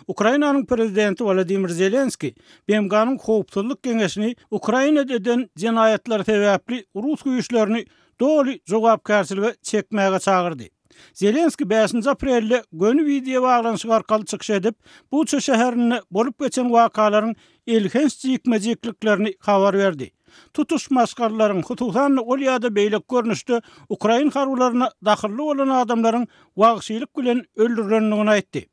Ukrainanyň prezidenti Wolodymyr Zelenskiý BMG-niň Howpsuzlyk Geňeşini Ukrainada eden jenaýatlary sebäpli rus güýçlerini doly jogapkärçilige çekmäge çagyrdy. Zelenskiý bäşinji aprelde göni wideobaglanyşyk arkaly çykyş edip, Buça şäherinde bolup geçen wakalaryň elhenç jikme-jikliklerini habar berdi. Tutuş maşgalalaryň, hususan-da ol ýa-da beýleki görnüşde ukrain harbylaryna dahylly bolan adamlaryň wagşylyk bilen öldürilendigini aýtdy.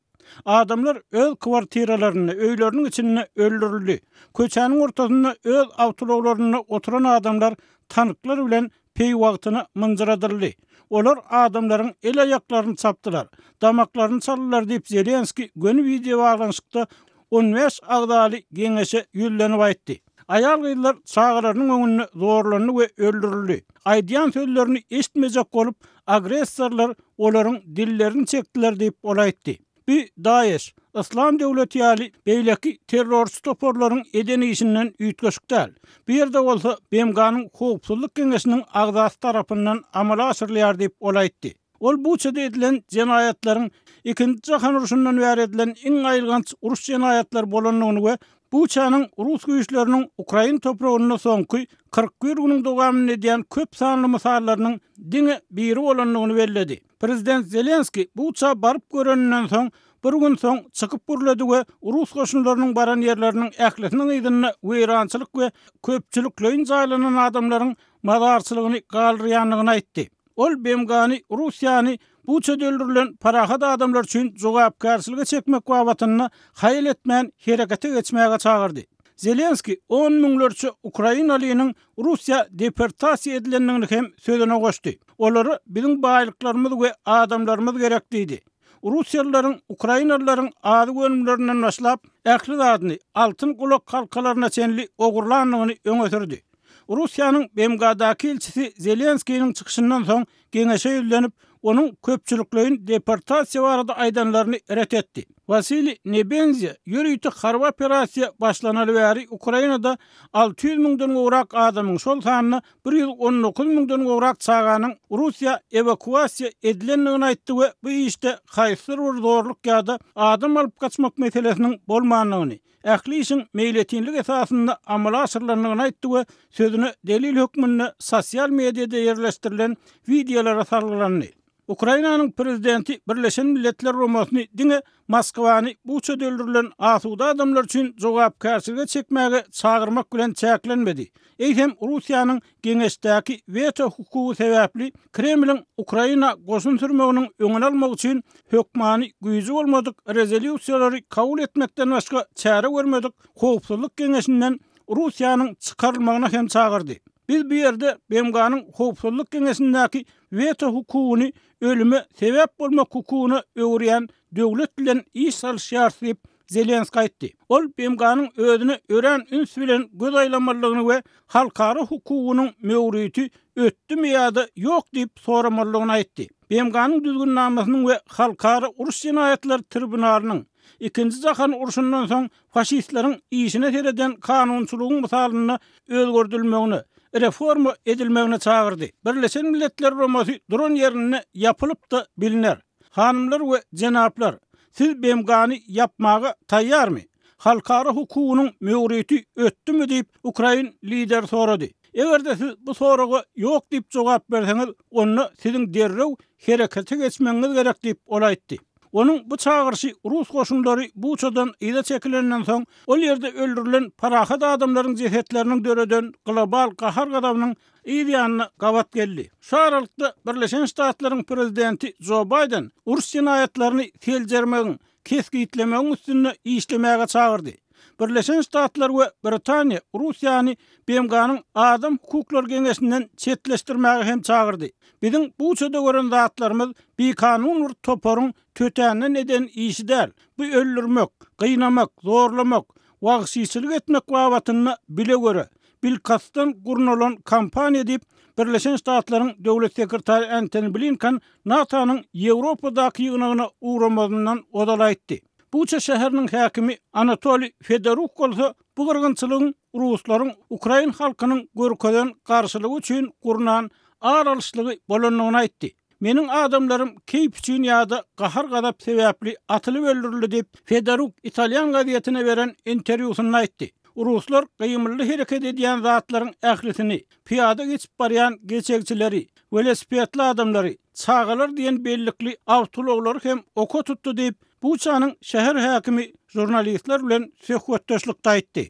Adamlar öz kwartiralarynda, öýleriniň içinde öldürildi. Köçäniň ortasynda öz awtoulaglarynda oturan adamlar tanklar bilen peýwagtyna mynjyradyldy. Olar adamlaryň el-aýaklaryny çapdylar, damaklaryny çaldylar diýip, Zelenskiý göni wideobaglanyşykda 15 agzaly geňeşe ýüzlenip aýtdy. Aýal-gyzlar çagalarynyň öňünde zorlandy we öldürildi. Aýdýan sözlerini eşitmejek bolup, agressorlar olaryň dillerini çekdiler diýip, ol aýtdy. Bu DAEŞ, Yslam döwleti ýaly beýleki terrorçy toparlaryň eden işinden üýtgeşik däl. Bu ýerde bolsa BMG-niň Howpsuzlyk Geňeşiniň agzasy tarapyndan amala aşyrylýar diýip, ol aýtdy. Ol Buçada edilen jenaýatlaryň Ikinji jahan urşundan bäri edilen iň aýylganç uruş jenaýatlary bolandygyny we Buçanyň rus güýçleriniň ukrain topragynda soňky 41 günüň dowamynda edýän köp sanly mysallarynyň diňe biri bolandygyny belledi. Prezident Zelenskiý Buça baryp göreninden soň bir gün soň çykyp gürledi we rus goşunlarynyň baran ýerleriniň ählisiniň yzynda weýrançylyk we köpçülikleýin jaýlanan adamlaryň mazarçylygyny galdyrýandygyny aýtdy. Ol BMG-ni Russiýany Buçada öldürilen parahat adamlar üçin jogapkärçilige çekmek babatynda haýal etmän herekete geçmäge çagyrdy. Zelenskiý on müňlerçe ukrainalynyň Russiýa deportasiýa edilendigini hem sözüne goşdy. Olara biziň baýlyklarymyz we adamlarymyz gerek diýdi. Russiýalylaryň ukrainalylaryň azyk önümlerinden başlap, ähli zadyny, altyn gulak halkalaryna çenli ogurlandygyny öňe sürdi. Russiýanyň BMG-daky ilçisi Zelenskiniň çykyşyndan soň geňeşe ýüzlenip, onuň köpçülikleýin deportasiýa barada aýdanlaryny ret etdi. Wasiliý Nebenzýa ýörite harby operasiýa başlanaly bäri Ukrainada 600 müňden gowrak adamyň, şol sanda 119 müňden gowrak çaganyň Russiýa ewakuasiýa edilendigini aýtdy we bu işde haýsydyr bir zorluk ýa-da adam alyp gaçmak meselesiniň bolmandygyny, ähli işiň meýletinlik esasynda amala aşyrylandygyny aýtdy we sözüne delil hökmünde sosial mediada ýerleşdirilen wideolara salgylandy. Ukrainanyň prezidenti Birleşen Milletler Guramasyny diňe Moskwany Buçada öldürilen asuda adamlar üçin jogapkärçilige çekmäge çagyrmak bilen çäklenmedi, eýsem Russiýanyň Geňeşdäki weto hukugy sebäpli Kremliň Ukraina goşun sürmeginiň öňüni almak üçin hökmany güýji bolmadyk rezolýusiýalary kabul etmekden başga çäre görmedik Howpsuzlyk Geňeşinden Russiýanyň çykarylmagyna hem çagyrdy. Biz bu ýerde BMG-niň Howpsuzlyk Geňeşindäki weto hukugyny ölüme sebäp bolmak hukugyna öwürýän döwlet bilen iş salyşýarys diýip, Zelenskiý aýtdy. Ol BMG-niň özüne örän üns bilen göz aýlamalydygyny we halkara hukugynyň möwriti ötdümi ýa-da ýok diýip soramalydygyny aýtdy. BMG-niň düzgünnamasynyň we Halkara uruş jenaýatlary tribunalynyň Ikinji jahan urşundan soň faşistleriň işine sereden kanunçylygyň mysalynda özgerdilmegine, reforma edilmegine çagyrdy. Birleşen Milletler Guramasy duran ýerinde ýapylyp-da bilner. Hanymlar we jenaplar, siz BMG-ni ýapmaga taýýarmy? Halkara hukugynyň möwriti ötdümi diýip, ukrain lideri sorady. Eger-de siz bu soraga ýok diýip jogap berseňiz, onda siziň derrew herekete geçmegiňiz gerek diýip, ol aýtdy. Onuň bu çagyryşy rus goşunlary Buçadan yza çekilenden soň, ol ýerde öldürilen parahat adamlaryň jesetleriniň döreden global gahar-gazabynyň yz ýanyna gabat geldi. Şu aralykda, Birleşen Ştatlaryň prezidenti Jo Baýden uruş jenaýatlaryny seljermegiň, kesgitlemegiň üstünde işlemäge çagyrdy. Birleşen Ştatlar we Britaniýa Russiýany BMG-niň Adam hukuklary geňeşinden çetleşdirmäge hem çagyrdy. Biziň Buçada gören zatlarymyz bikanun bir toparyň tötänden eden işi däl. Bu öldürmek, gynamak, zorlamak, wagşyçylyk etmek babatynda bile-göre, bilkastdan gurnalan kampaniýa diýip, Birleşen Ştatlaryň Döwlet sekretary Entoni Blinken NATO-nyň Ýewropadaky ýygnagyna ugramazyndan ozal aýtdy. Buça şäheriniň häkimi Anatoliý Fedoruk bolsa bu gyrgynçylygyň ruslaryň ukrain halkynyň görkezen garşylygy üçin gurnan ar alyşlygy bolandygyny aýtdy. Meniň adamlarym keýp üçin ýa-da gahar-gazap sebäpli atylyp öldürildi diýip, Fedoruk italýan gazetine beren interwýusynda aýtdy. Ruslar gymyldy hereket edýän zatlaryň ählisini, pyýada geçip barýan geçegçileri, welosipedli adamlary, çagalar diýen bellikli awtoulaglary hem oka tutdy diýip, Buçanyň şäher häkimi žurnalistler bilen söhbetdeşlikde aýtdy.